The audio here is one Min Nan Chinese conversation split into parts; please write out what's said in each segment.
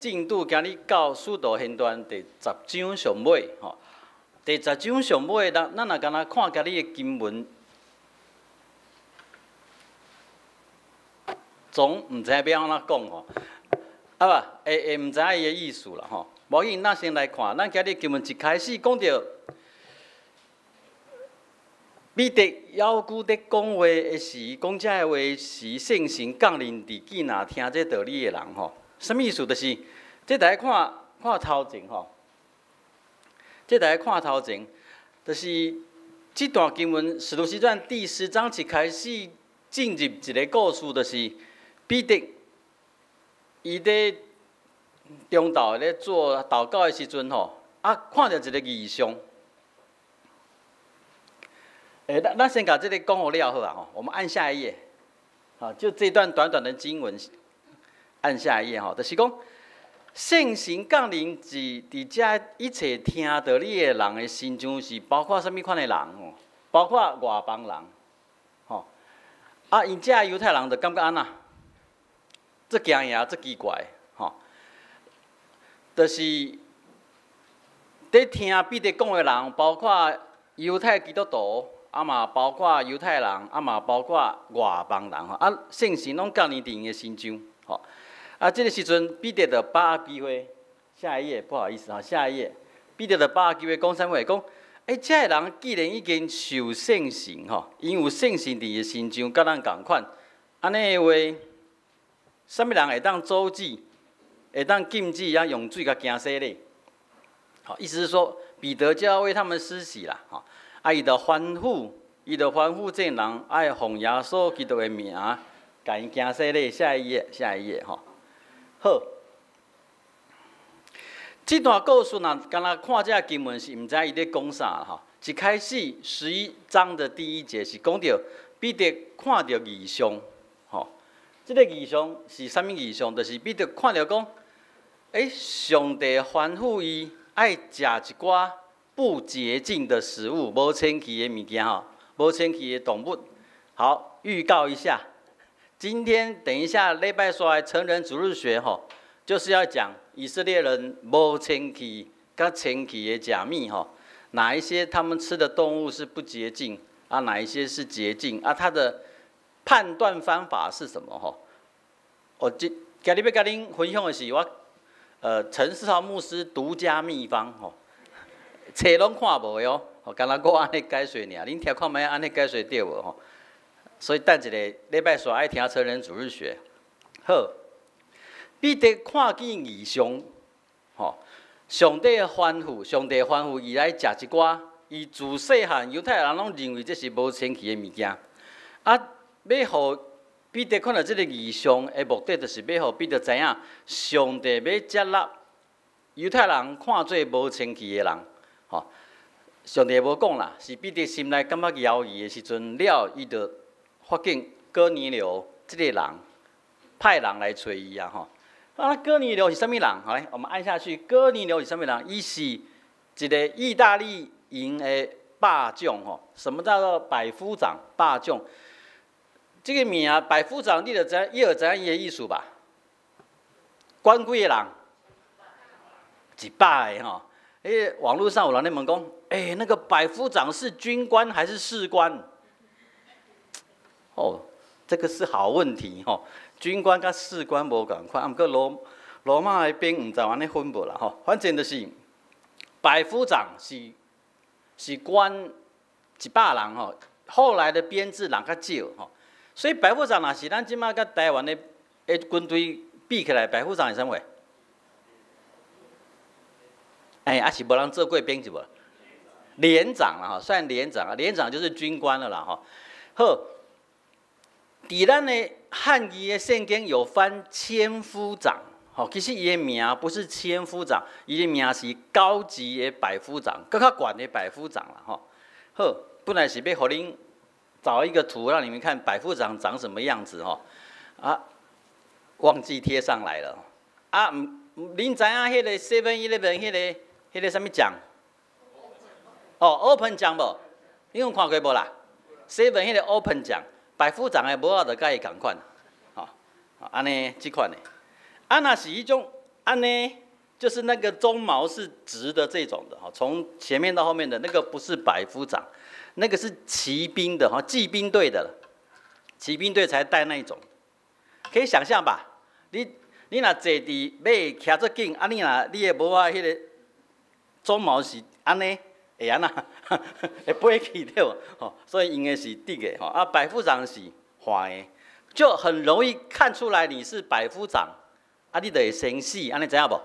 進度今日到《使徒行傳》第十章上尾吼，第十章上尾，咱若干焦看今日的經文，總毋知影欲按怎講吼，啊無，會毋知影伊的意思啦吼。無要緊，咱先來看，咱今日經文一開始講著彼得猶閣佇講話的時，講這个話時，聖神降臨佇見若聽這道理的人吼。啥物意思？就是這大家看看頭前吼，這大家看頭前，就是這段經文《使徒行傳》第十章一開始進入一个故事，就是彼得伊佇中晝咧做禱告的時陣吼，啊，看著一个異象。咱先共這个講予了好啊吼，我們按下一頁，好，就這段短短的經文。按下一頁吼，就是講聖神降臨佇遮一切聽道理的人的身上，是包括啥物款的人吼？包括外邦人，吼。啊，𪜶遮猶太人就感覺按怎？足驚訝，足奇怪，吼。就是佇聽彼得講的人，包括猶太基督徒，啊嘛包括猶太人，啊嘛包括外邦人吼。啊，聖神攏降臨佇𪜶的身上，吼。啊，這个時陣彼得就把握機會，下一頁，不好意思啊，下一頁，彼得就把握機會講啥物話？講，這个人既然已經受聖神吼，𪜶有聖神佇伊的身上，佮咱仝款，按呢的話，啥物人會當阻止，會當禁止啊用水共行洗禮？好，意思是說，彼得就要為他們施洗啦，吼，啊，伊就吩咐眾人愛奉耶穌基督的名，共𪜶行洗禮。下一頁，下一頁，吼。好，這段故事若干焦看這經文是毋知伊咧講啥吼。一開始11章的第一節是講著彼得看著異象，吼，這个異象是啥物異象？就是彼得看著講，上帝吩咐伊愛食一寡不潔淨的食物，無清氣的物件吼，無清氣的動物。好，預告一下。今天等一下禮拜三的成人主日學吼，就是要講以色列人無清氣佮清氣的食物吼，哪一些他們吃的動物是不潔淨啊？哪一些是潔淨啊？他的判斷方法是什麼吼？我今今日欲共恁分享的是我陳世豪牧師獨家秘方吼，冊攏看無的哦，干焦我按呢解說爾，恁聽看覓按呢解說對無吼？所以等一下禮拜三愛聽成人主日學。好，彼得看見異象，吼，上帝吩咐伊來食一寡，伊自細漢猶太人攏認為這是無清氣的物件。啊，欲予彼得看著這个異象的目的，就是欲予彼得知影，上帝欲接納猶太人看做無清氣的人，吼。上帝無講啦，是彼得心內感覺猶豫的時陣了，伊就發現哥尼流這个人派人來揣伊啊吼。啊，哥尼流是啥物人？好來，我們按下去。哥尼流是啥物人？伊是一个意大利營的霸將吼。什麼叫做百夫長？霸將？這个名百夫長，你就知，伊就知影伊的意思吧？管幾个人？100个吼。網路上有人咧問講，那個百夫長是軍官還是士官？哦，這個是好問題吼。軍官佮士官無仝款，啊，毋過羅馬的兵毋知按呢分無啦吼。反正就是百夫長是管100人吼，後來的編制人較少吼，所以百夫長若是咱這馬佮台灣的軍隊比起來，百夫長是啥物？抑是無人做過兵是無？連長啦吼，算連長啊，連長就是軍官了啦吼。好。佇咱的漢語的聖經有翻千夫長，吼，其實伊的名不是千夫長，伊的名是高級的百夫長，閣較懸的百夫長啦，吼。好，本來是欲予恁找一個圖讓你們看百夫長長什麼樣子，吼，啊，忘記貼上來了，啊，恁知影彼個 Seven Eleven 彼個啥物獎？哦，Open 獎無？你有看過無啦？Seven 彼個 Open 獎。百夫長的帽仔就佮伊仝款，吼，按呢這款的。啊，若是彼種按呢，就是那个鬃毛是直的這種的，哈，從前面到後面的那個不是百夫長，那個是騎兵的，哈，騎兵隊的，騎兵隊才戴那種，可以想象吧？你若坐佇馬騎足緊，啊，你若你的帽仔彼个鬃毛是按呢，會按怎？會飛去對無？吼，所以用的是直的，吼，啊，百夫長是橫的，就很容易看出來你是百夫長，啊，你就會先死，按呢知影無？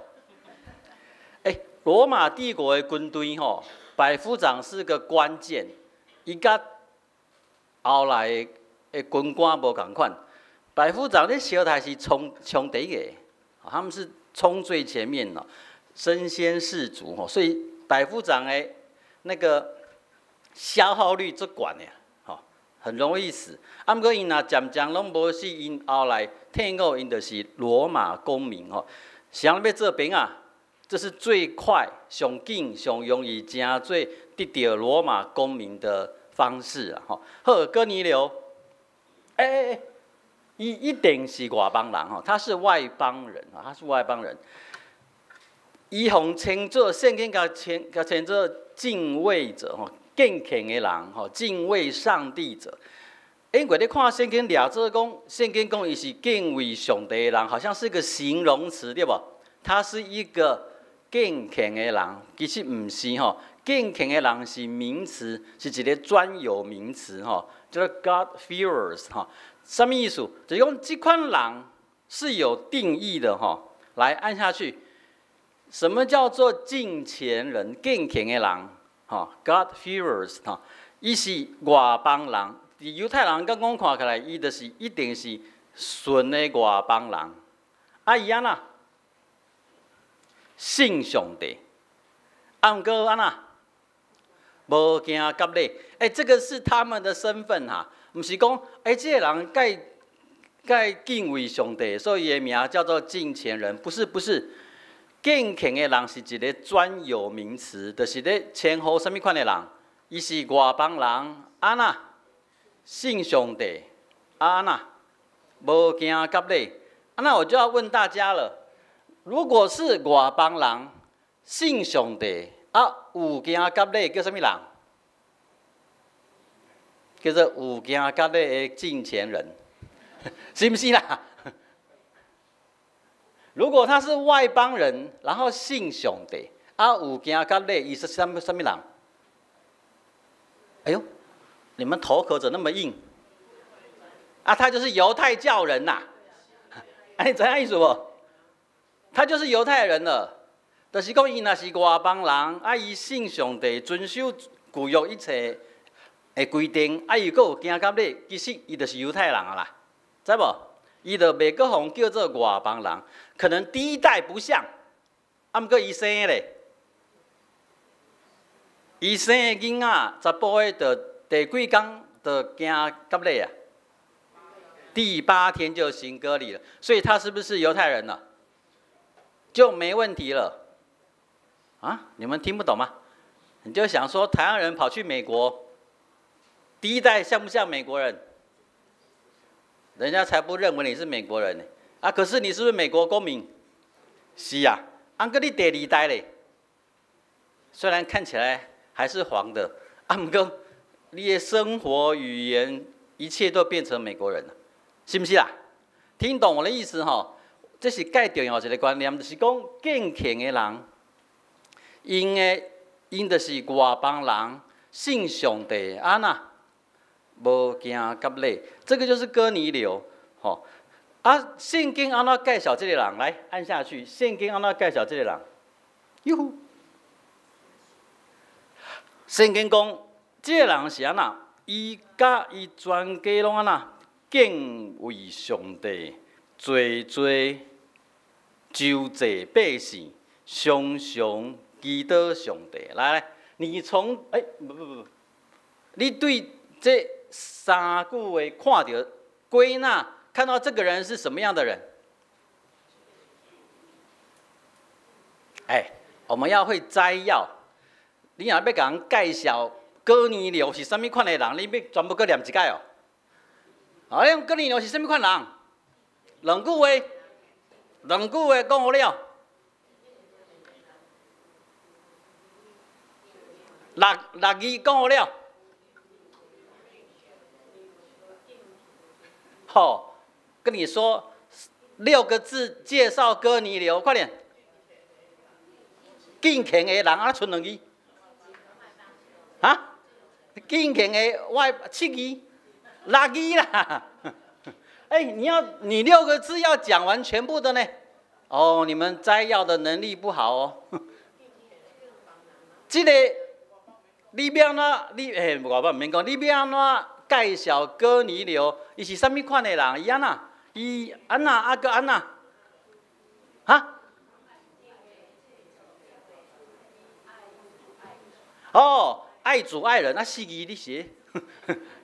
欸，羅馬帝國的軍隊吼，百夫長是個關鍵，伊佮後來的軍官無仝款。百夫長咧相刣是衝衝第一个，他們是衝最前面咯，身先士卒吼，所以百夫長的那個消耗率足懸的，吼，很容易死。啊，毋過𪜶若漸漸攏無死，𪜶後來退伍，𪜶就是羅馬公民吼。啥人欲做兵啊？這是最快、上緊、上容易成做得著羅馬公民的方式啊！吼，好，哥尼流，欸欸欸，伊一定是外邦人吼，他是外邦人啊，他是外邦人。伊予稱做聖經共稱做敬畏者吼，敬虔的人吼，敬畏上帝者。因為你看聖經掠做講，聖經講伊是敬畏上帝的人，好像是個形容詞對無？他是一個敬虔的人，其實毋是吼。敬虔的人是名詞，是一個專有名詞吼，叫做 God-fearers 吼。啥物意思？就是講這款人是有定義的吼。來按下去，什麼叫做敬虔人？敬虔的人，吼，God-fearers 吼，伊是外邦人。佇猶太人眼光看起來，伊就是一定是純的外邦人。啊，伊按怎？信上帝，啊，毋過按怎？無行割禮。欸，這個是他們的身份哈，毋是講，欸，這個人蓋蓋敬畏上帝，所以伊的名叫做敬虔人。不是，不是，敬虔的人是一個專有名詞，就是咧稱呼啥物款的人？伊是外邦人，按怎？信上帝，按怎？無行割禮。那我就要問大家了。如果是外邦人信上帝啊，有行割禮，叫啥物人？叫做有行割禮的敬虔人，是毋是啦？如果他是外邦人，然後信上帝啊，有行割禮，伊是啥物人？哎喲，你們頭殼怎那麼硬？啊，他就是猶太教人吶！哎，知影意思無？他就是猶太人了，就是講伊若是外邦人，啊，伊信上帝，遵守舊約一切的規定，啊，伊閣有行割禮，其實伊就是猶太人啊啦，知無？伊就袂閣予叫做外邦人，可能第一代不像，啊，毋過伊生的咧，伊生的囡仔，查埔的就第幾工就行割禮啊？第八天就行割禮了，所以他是不是猶太人了？就沒問題了，啊？你們聽不懂嗎？你就想說台灣人跑去美國，第一代像不像美國人？人家才不認為你是美國人呢。啊，可是你是不是美國公民？是啊，啊毋過你第二代咧，雖然看起來還是黃的，啊，毋過你的生活語言一切都變成美國人了，是毋是啦？聽懂我的意思吼？這是蓋重要一個觀念，就是講敬虔的人，𪜶就是外邦人，信上帝，按怎無行割禮，這個就是哥尼流，吼。啊，聖經按怎介紹這個人？來按下去，聖經按怎介紹這個人？喲呼！聖經講，這個人是按怎？伊佮伊全家攏按怎敬畏上帝，濟濟周濟百姓，常常祈禱上帝。來來，你從欸不不不，你對這三句話看著歸納，看到這個人是什麼樣的人？欸，我們要會摘要。你若欲共人介紹哥尼流是啥物款的人，你欲全部閣念一擺哦。啊，你講哥尼流是啥物款人？兩句話，兩句話講予了。六字講予了。好，跟你說六個字介紹哥尼流，快點。敬虔的人啊，賰兩字。啊？敬虔的外七字、六字啦。哎，你六個字要講完全部的呢？哦，你們摘要的能力不好哦。這個你欲按怎？你欸，我毋免講，你欲按怎介紹哥尼流？伊是啥物款的人？伊按怎？伊按怎？啊閣按怎？哈？哦，愛主愛人，那四字你寫，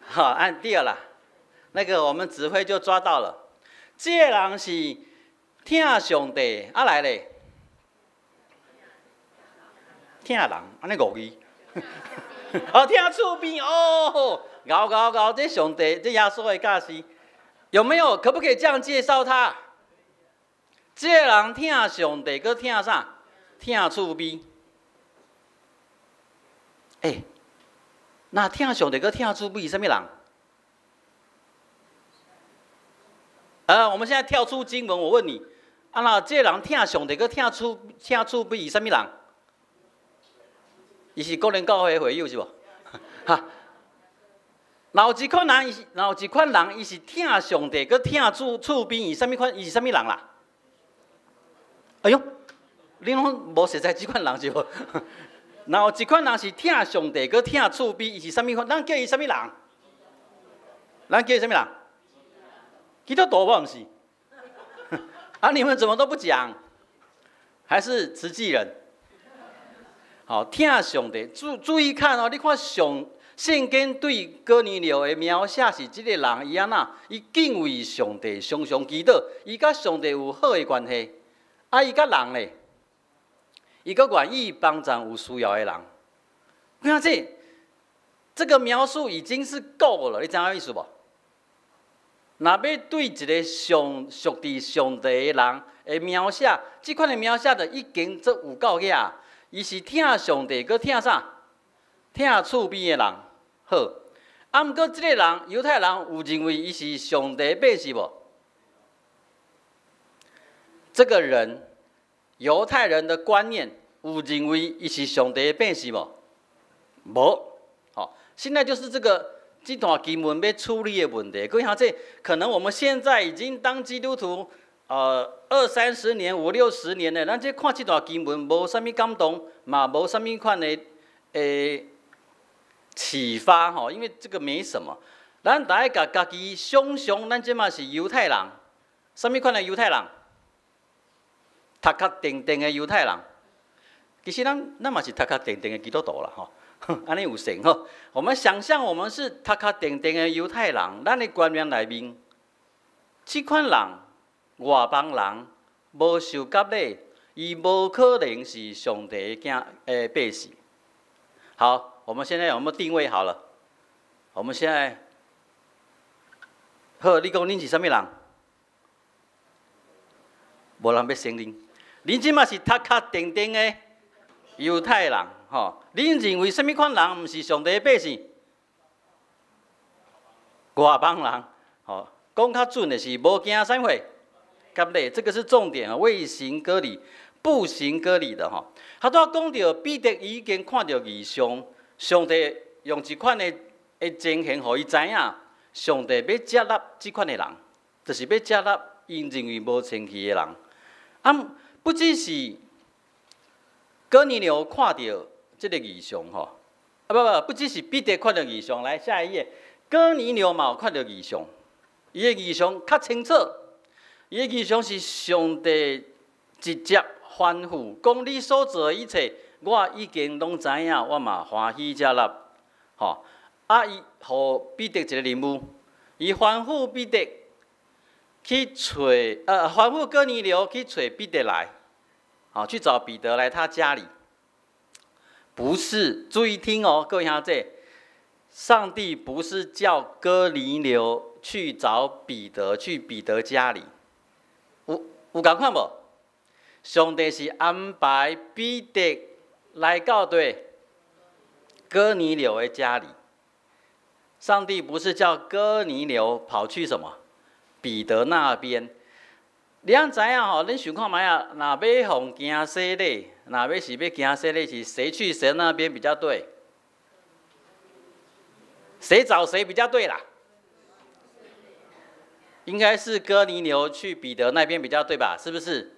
好，按對啦。那個我們指揮就抓到了，這個人是疼上帝，啊來咧，疼人，按呢五字，哦，疼厝邊哦，𠢕𠢕𠢕，這上帝，這耶穌的教示，有沒有？可不可以這樣介紹他？這個人疼上帝，閣疼啥？疼厝邊。欸，那疼上帝閣疼厝邊是啥物人？我們現在跳出經文，我問你，啊，那這個人疼上帝，閣疼厝邊是啥物人？伊是國聯教會會友是無？哈，若有一款人，伊是若有一款人，伊是疼上帝，閣疼厝邊，伊啥物款？伊是啥物人啦？哎喲，你攏無熟似這款人是無？若有一款人是疼上帝，閣疼厝邊，伊是啥物款？咱叫伊啥物人？咱叫伊啥物人？基督徒無？毋是？啊！你們怎麼都不講？還是慈濟人？好，疼上帝，注意看哦！你看上聖經對哥尼流的描寫是這個人，伊按怎？伊敬畏上帝，常常祈禱，伊佮上帝有好的關係。啊，伊佮人咧，伊閣願意幫助有需要的人。你看這個描述已經是夠了，你知影意思無？若欲對一個上屬佇上帝的人的描寫，這款的描寫就已經足有夠額。伊是疼上帝，閣疼啥？疼厝邊的人。好，啊，毋過這個人猶太人有認為伊是上帝百姓無？這個人猶太人的觀念有認為伊是上帝的百姓無？無。好，現在就是這個這段經文欲處理的問題。各位兄弟，可能我們現在已經當基督徒，二三十年、五六十年了，咱這看這段經文，無啥物感動，嘛無啥物款的啟發吼，因為這個沒什麼。咱著愛共家己想象，咱這馬是猶太人，啥物款的猶太人？頭殼定定的猶太人。其實咱嘛是頭殼定定的基督徒啦吼，按呢有成吼。我們想象我們是頭殼定定的猶太人，咱的觀念內面，這款人，外邦人無受割禮，伊無可能是上帝的囝百姓。好，我們現在有沒有定位好了？我們現在，好，你講恁是啥物人？無人欲承認。恁這馬是頭殼定定的猶太人，吼？恁認為啥物款人毋是上帝的百姓？外邦人，吼？講較準的是無經啥貨？割禮，這個是重點啊！未行割禮，不行割禮的吼。他拄仔講著彼得已經看著異象，上帝用一款的情形，予伊知影，上帝欲接納這款的人，就是欲接納𪜶認為無清氣的人。啊，不只是哥尼流看著這個異象吼，啊不不，不只是彼得看著異象，來下一頁，哥尼流嘛有看著異象，伊的異象較清楚。伊的異象是上帝直接吩咐，講你所做的一切，我已經攏知影，我嘛歡喜接納。吼，啊，伊予彼得一個任務，伊吩咐彼得去揣，吩咐哥尼流去揣彼得來，好，去找彼得來他家裡。不是，注意聽哦，各位兄弟，上帝不是叫哥尼流去找彼得，去彼得家裡。有仝款無？上帝是安排彼得來到佗？哥尼流的家裡。上帝不是叫哥尼流跑去什麼彼得那邊？你吂知影吼？恁想看覓啊？若欲予行洗禮，若欲是欲行洗禮，是誰去誰那邊比較對？誰找誰比較對啦？應該是哥尼流去彼得那邊比較對吧？是不是？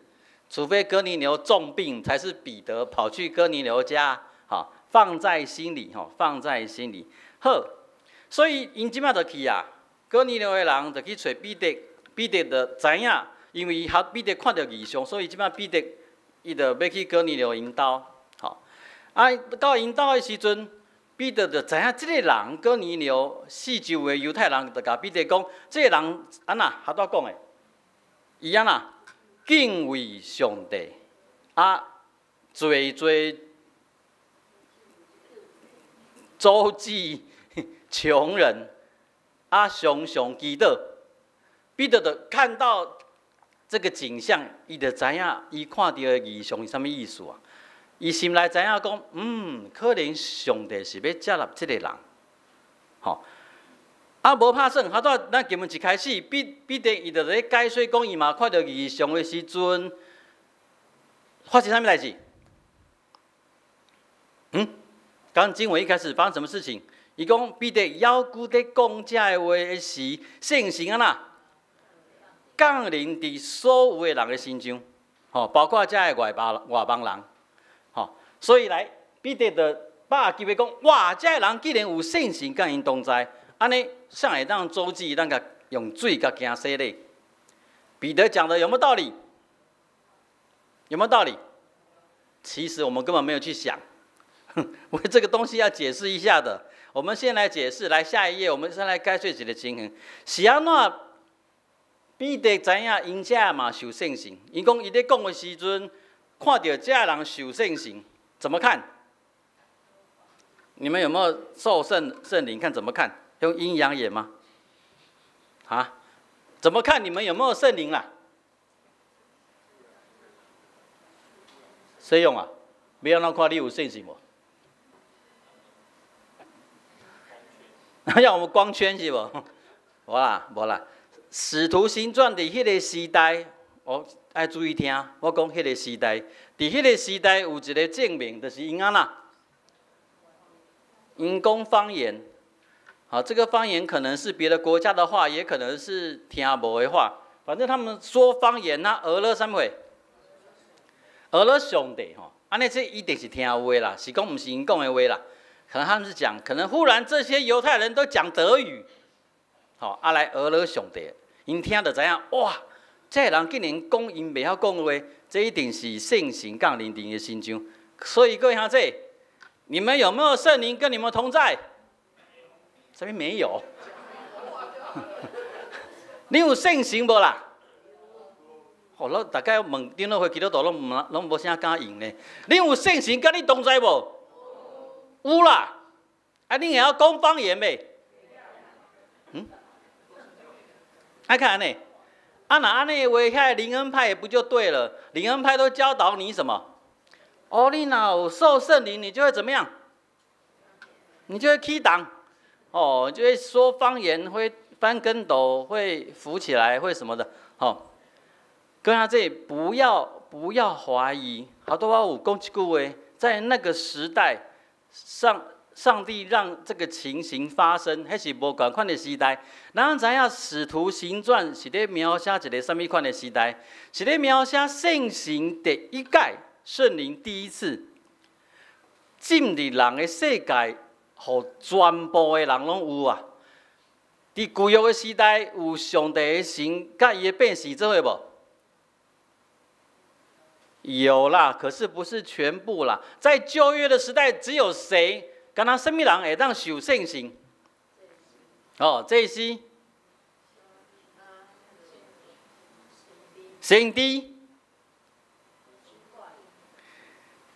除非哥尼流重病，才是彼得跑去哥尼流家。好，放在心裡，吼，放在心裡。好，所以𪜶這馬就去啊，哥尼流的人就去揣彼得，彼得就知影，因為伊予彼得看著異象，所以這馬彼得伊就欲去哥尼流𪜶兜。好，啊，到𪜶兜的時陣，彼得就知影這個人哥尼流四周圍猶太人就共彼得講，這個人按怎哈拄講的，伊按怎敬畏上帝，啊，濟濟周濟窮人，啊，常常祈禱。彼得就看到這個景象，伊就知影伊看著的異象是啥物意思啊？伊心內知影講，可能上帝是欲接納這個人，吼。啊，無拍算，哈拄咱經文一開始，彼得伊就咧解說講，伊嘛看著異象的時陣，發生啥物代誌？剛經文一開始發生什麼事情？伊講彼得猶閣咧講這个話的時，聖神按怎降臨佇所有的人的身上，吼，包括這个外邦人，吼，所以來彼得就把握機會講，哇，這个人既然有聖神佮𪜶同在，按呢，啥會當阻止咱共用水共行洗禮？彼得講的有沒有道理？有沒有道理？其實我們根本沒有去想，為這個東西要解釋一下的。我們先來解釋，來下一頁，我們先來解釋一個情形。是按怎？彼得知影𪜶遮嘛受聖神，伊講伊咧講的時陣，看著這人受聖神，怎麼看？你們有沒有受聖靈？看怎麼看？用陰陽眼嗎？啊？怎麼看你們有沒有聖靈啦？誰用啊？欲按怎看你有聖神無？要我們光圈是無？無啦，無啦。使徒行傳佇彼個時代，我愛注意聽。我講彼個時代，佇彼個時代有一個證明，就是𪜶按怎？𪜶講方言。好，這個方言可能是別的國家的話，也可能是聽無的話。反正他們說方言，那訛了啥物貨？訛了上帝吼，按呢這一定是聽有話啦，是講毋是𪜶講的話啦。可能他們是講，可能忽然這些猶太人都講德語，好，啊來訛了上帝，𪜶聽就知影，哇，這個人竟然講𪜶袂曉講的話，這一定是聖神降臨佇𪜶的身上。所以各位兄弟，你們有沒有聖靈跟你們同在？這邊沒有。你有聖神無啦？哦，我大概問長老會基督徒攏毋攏無啥敢應呢。你有聖神佮你同在無？有啦。啊，你會曉講方言袂？愛看按呢？啊，若按呢的話，遐靈恩派不就對了？靈恩派都教導你什麼？哦，你若有受聖靈，你就會怎麼樣？你就會起乩，哦，就會說方言，會翻跟斗，會浮起來，會什麼的，哦。各位這不要懷疑，好多我有講一句話，在那個時代，上帝讓這個情形發生，彼是無仝款的時代。咱知影《使徒行傳》是咧描寫一個啥物款的時代？是咧描寫聖神第一擺聖靈第一次進入人的世界，予全部的人攏有啊！佇舊約的時代，有上帝的神佮伊的百姓做伙無？有啦，可是不是全部啦。在舊約的時代，只有誰？敢若啥物人會當受聖神？哦，這是先知。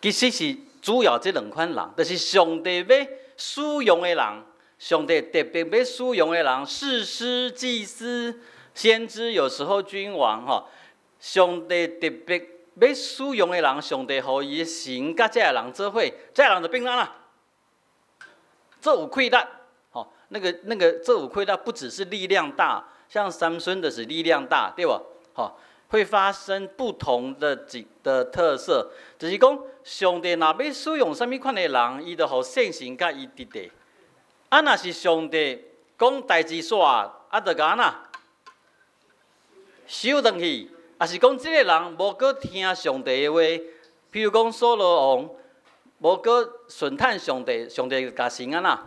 其實是主要這兩款人，就是上帝欲使用的人，上帝特別欲使用的人，士師、祭司、先知，有時候君王，吼，上帝特別欲使用的人，上帝予伊的神佮這个人做伙，這个人就變按怎？做有氣力，吼，那個做有氣力不只是力量大，像參孫的是力量大，對無？吼，會發生不同的幾的特色，就是講上帝若欲使用啥物款的人，伊就予聖神佮伊佇咧。啊，若是上帝講代誌煞，啊，就共按怎收轉去，抑是講這個人無閣聽上帝的話，譬如講掃羅王無閣順趁上帝，上帝就共神按怎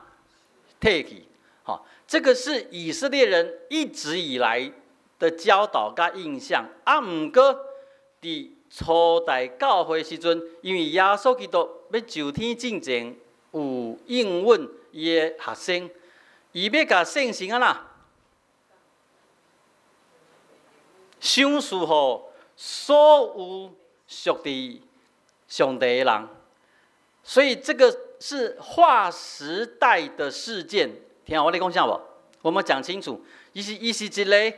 退去，吼，這個是以色列人一直以來的教導佮印象。啊，毋過佇初代教會時陣，因為耶穌基督欲就天進前有應允伊的學生，伊欲共聖神按怎賞賜予所有屬佇上帝的人，所以這個是劃時代的事件。聽我咧講啥無？我們講清楚，伊是一個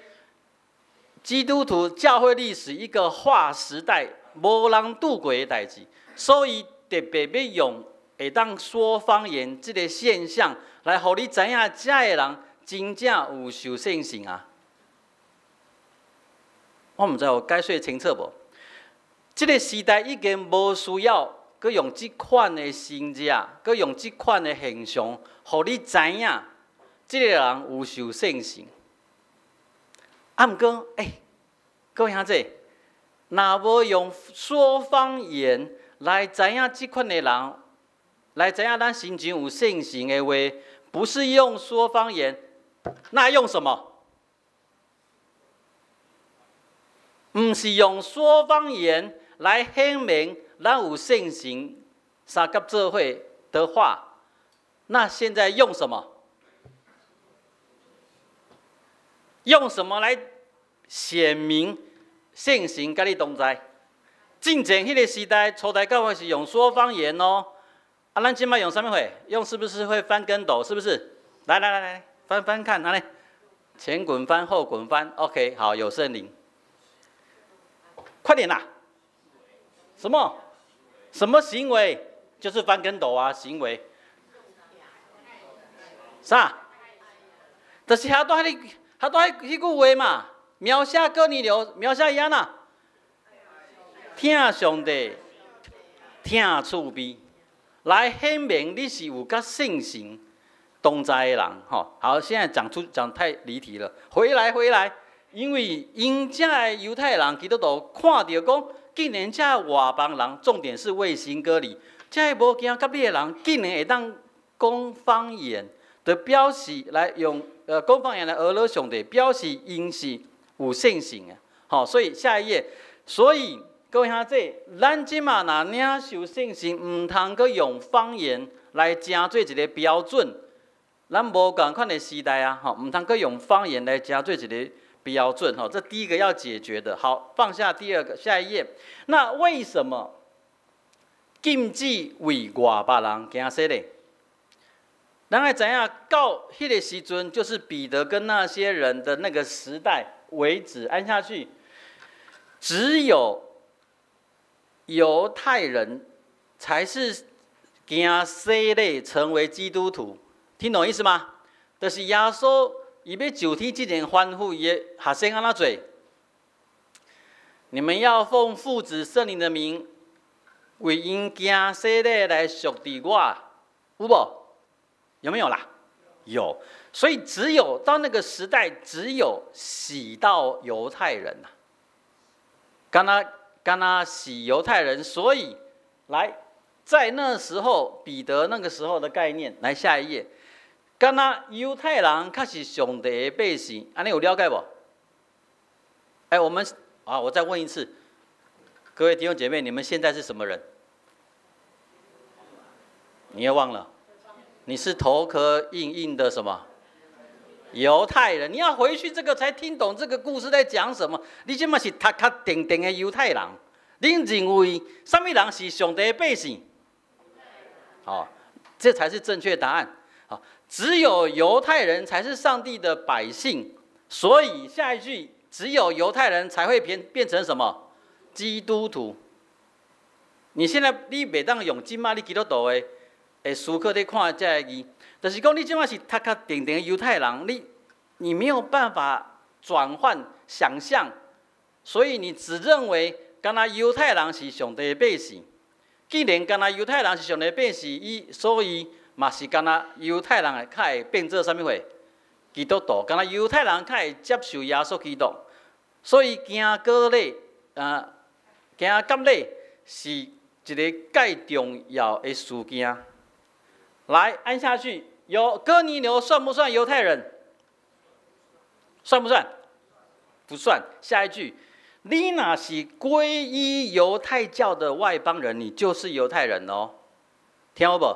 基督徒教會歷史一個劃時代無人拄過的代誌，所以特別欲用會當說方言這個現象來予你知影，遮的人真正有受聖神啊！我毋知有解說清楚無？這個時代已經無需要閣用這款的神跡，閣用這款的現象，予你知影，這個人有受聖神。啊，毋過，欸，各位兄弟，若無用說方言來知影這款的人，來知影咱身上有聖神的話，不是用說方言，那用什麼？毋是用說方言來顯明咱有聖神相佮做伙的話，那現在用什麼？用什麼來顯明聖神佮你同在？進前彼個時代，初代教會是用說方言哦。啊，咱這擺用啥物貨？用是不是會翻跟斗？是不是？來來來來，翻翻看，來，前滾翻後滾翻，OK，好，有聖靈。快點啦！什麼？什麼行為？就是翻跟斗啊，行為。啥？就是遐拄彼，遐拄彼句話嘛，描寫哥尼流，描寫伊按怎？疼上帝，疼厝邊，來顯明你是有佮聖神同在的人，吼。好，現在講出講太離題了，回來回來。因為𪜶遮的猶太人基督徒看著講，竟然遮外邦人，重點是未行割禮，遮無行割禮的人，竟然會當講方言，就表示來用講方言來訛樂上帝，表示𪜶是有聖神的。好，所以下一頁，所以各位兄弟，咱這馬若領受聖神，毋通閣用方言來成做一個標準。咱無仝款的時代啊，吼，毋通閣用方言來成做一個標準，吼，這第一個要解決的。好，放下第二個，下一頁。那為什麼禁止為外邦人行洗禮？咱愛知影，到彼個時陣，就是彼得跟那些人的那個時代為止，按下去，只有猶太人才是行洗禮成為基督徒，聽懂意思嗎？就是耶穌伊欲就天之前吩咐伊的學生按怎做？你們要奉父子聖靈的名，為𪜶行洗禮來屬佇我，有無？有沒有啦？有。所以只有到那個時代，只有洗到猶太人吶，敢若敢若洗猶太人，所以來在那時候，彼得那個時候的概念，來下一頁。敢若猶太人較是上帝的百姓，按呢有了解無？哎，我們啊，我再問一次，各位弟兄姐妹，你們現在是什麼人？你又忘了？你是頭殼硬硬的什麼？猶太人。你要回去這個才聽懂這個故事在講什麼。你這馬是頭殼定定的猶太人，你認為啥物人是上帝的百姓？好，這才是正確答案。好，只有猶太人才是上帝的百姓，所以下一句，只有猶太人才會變成什麼？基督徒。你現在你袂當用這馬你基督徒的會思考咧看這个字，就是講你這馬是頭殼定定的猶太人，你沒有辦法轉換想象，所以你只認為敢若猶太人是上帝的百姓。既然敢若猶太人是上帝的百姓，伊所以嘛是敢若猶太人會較會變做啥物貨？基督徒，敢若猶太人較會接受耶穌基督，所以行割禮，行割禮是一个蓋重要的事件。來，按下去，有哥尼流算不算猶太人？算不算？不算。下一句，你若是歸依猶太教的外邦人，你就是猶太人哦。聽有無？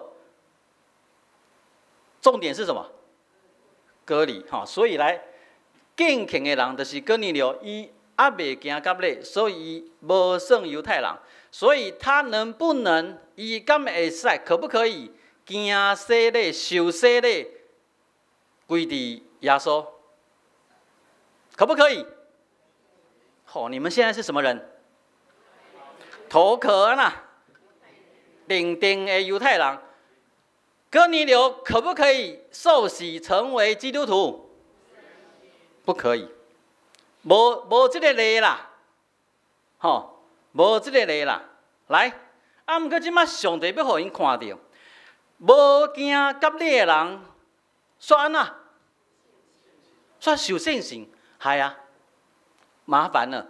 重點是什麼？割禮哈，所以來敬虔的人就是哥尼流，伊猶未行割禮，所以伊無算猶太人，所以他能不能，伊敢會使，可不可以行洗禮、受洗禮，歸佇耶穌？可不可以？好，你們現在是什麼人？頭殼啊，定定的猶太人。哥尼流可不可以受洗成為基督徒？不可以，無這个例啦，吼，無這个例啦。來，啊，毋過這馬上帝欲予𪜶看著，無行割禮的人，煞按怎？煞受聖神，係啊，麻煩了。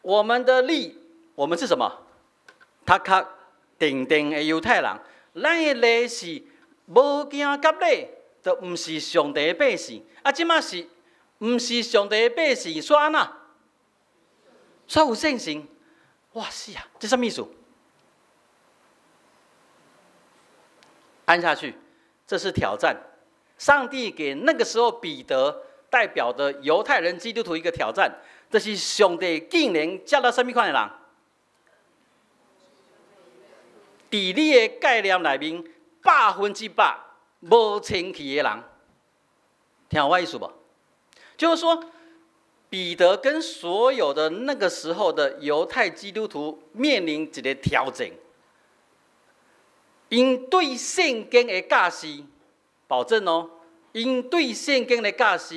我們的例，我們是什麼？頭殼定定的猶太人，咱的例是無行割禮，就毋是上帝的百姓。啊，這馬是毋是上帝的百姓？煞按怎？煞有聖神？哇死啊！這啥物意思？按下去，這是挑戰。上帝給那個時候彼得代表的猶太人基督徒一個挑戰，就是上帝竟然接納啥物款的人？佇你的概念內面，100%無清氣的人，聽有我意思無？就是說，彼得跟所有的那個時候的猶太基督徒面臨一個挑戰，𪜶對聖經的教示，保證哦，𪜶對聖經的教示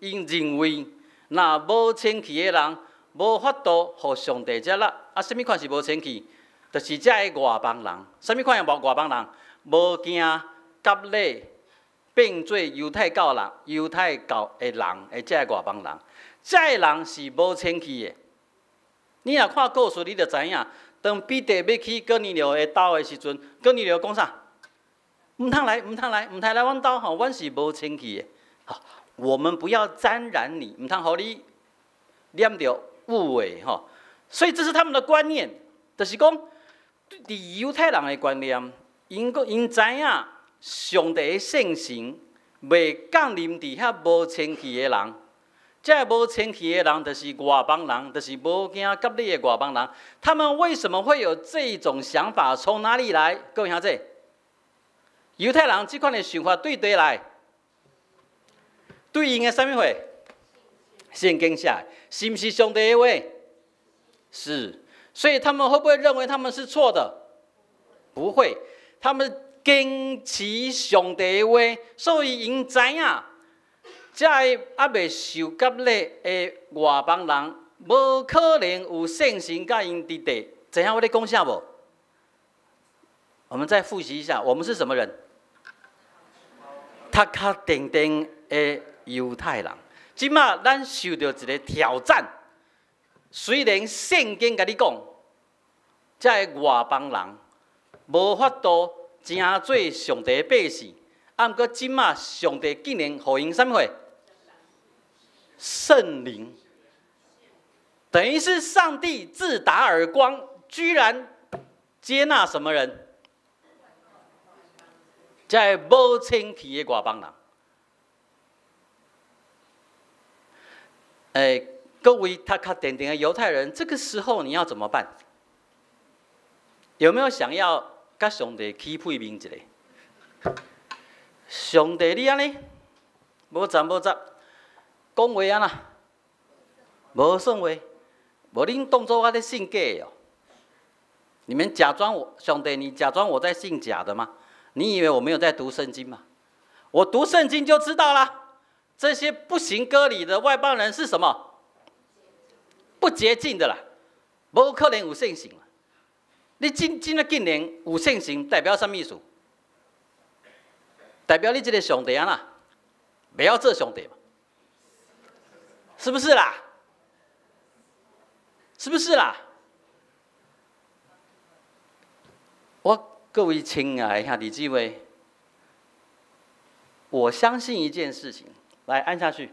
，𪜶認為，若無清氣的人，無法度予上帝接納。啊，啥物款是無清氣？就是這个外邦人。啥物款的外邦人？無行割禮，變做猶太教人、猶太教的人，的這个外邦人，這个人是無清氣的。你若看故事，你就知影。當彼得欲去哥尼流的兜的時陣，哥尼流講啥？毋通來，毋通來，毋通來阮兜吼，阮是無清氣的。好，我們不要沾染你，毋通予你染著污穢吼。所以這是他們的觀念，就是講，佇猶太人的觀念，𪜶閣𪜶知影上帝的聖神袂降臨佇遐無清氣的人。這個無清氣的人，就是外邦人，就是無行割禮的外邦人。他們為什麼會有這種想法？從哪裡來？各位兄弟，猶太人這款的想法對佗來？對𪜶的啥物貨？聖經寫，是毋是上帝的話？是。所以他們會不會認為他們是錯的？不會，他們堅持上帝的話，所以𪜶知影，這个猶未受割禮的外邦人，無可能有聖神佮𪜶佇地。知影我咧講啥無？我們再複習一下，我們是什麼人？頭殼定定的猶太人。這馬咱受著一个挑戰，雖然聖經共你講，這个外邦人無法度成做上帝的百姓，啊，毋過這馬上帝竟然予𪜶啥物貨？聖靈，等於是上帝自打耳光，居然接納什麼人？這个無清氣的外邦人。欸，各位頭殼定定的猶太人，這個時候你要怎麼辦？有沒有想要佮上帝起屁面一下？上帝你按呢？無雜無雜，講話按怎？無算話，無恁當做我咧信假的哦？你們假裝我上帝，你假裝我在信假的嗎？你以為我沒有在讀聖經嗎？我讀聖經就知道啦。這些不行割禮的外邦人是什麼？不潔淨的啦，無可能有聖神。你真真的竟然有聖神，代表啥物意思？代表你這個上帝啊啦，袂曉做上帝嘛？是不是啦？是不是啦？我各位親愛的兄弟姊妹，我相信一件事情，來按下去。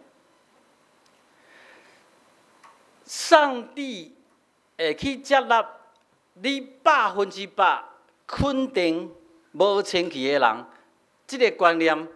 上帝會去接納你100%肯定無清氣的人，這個觀念。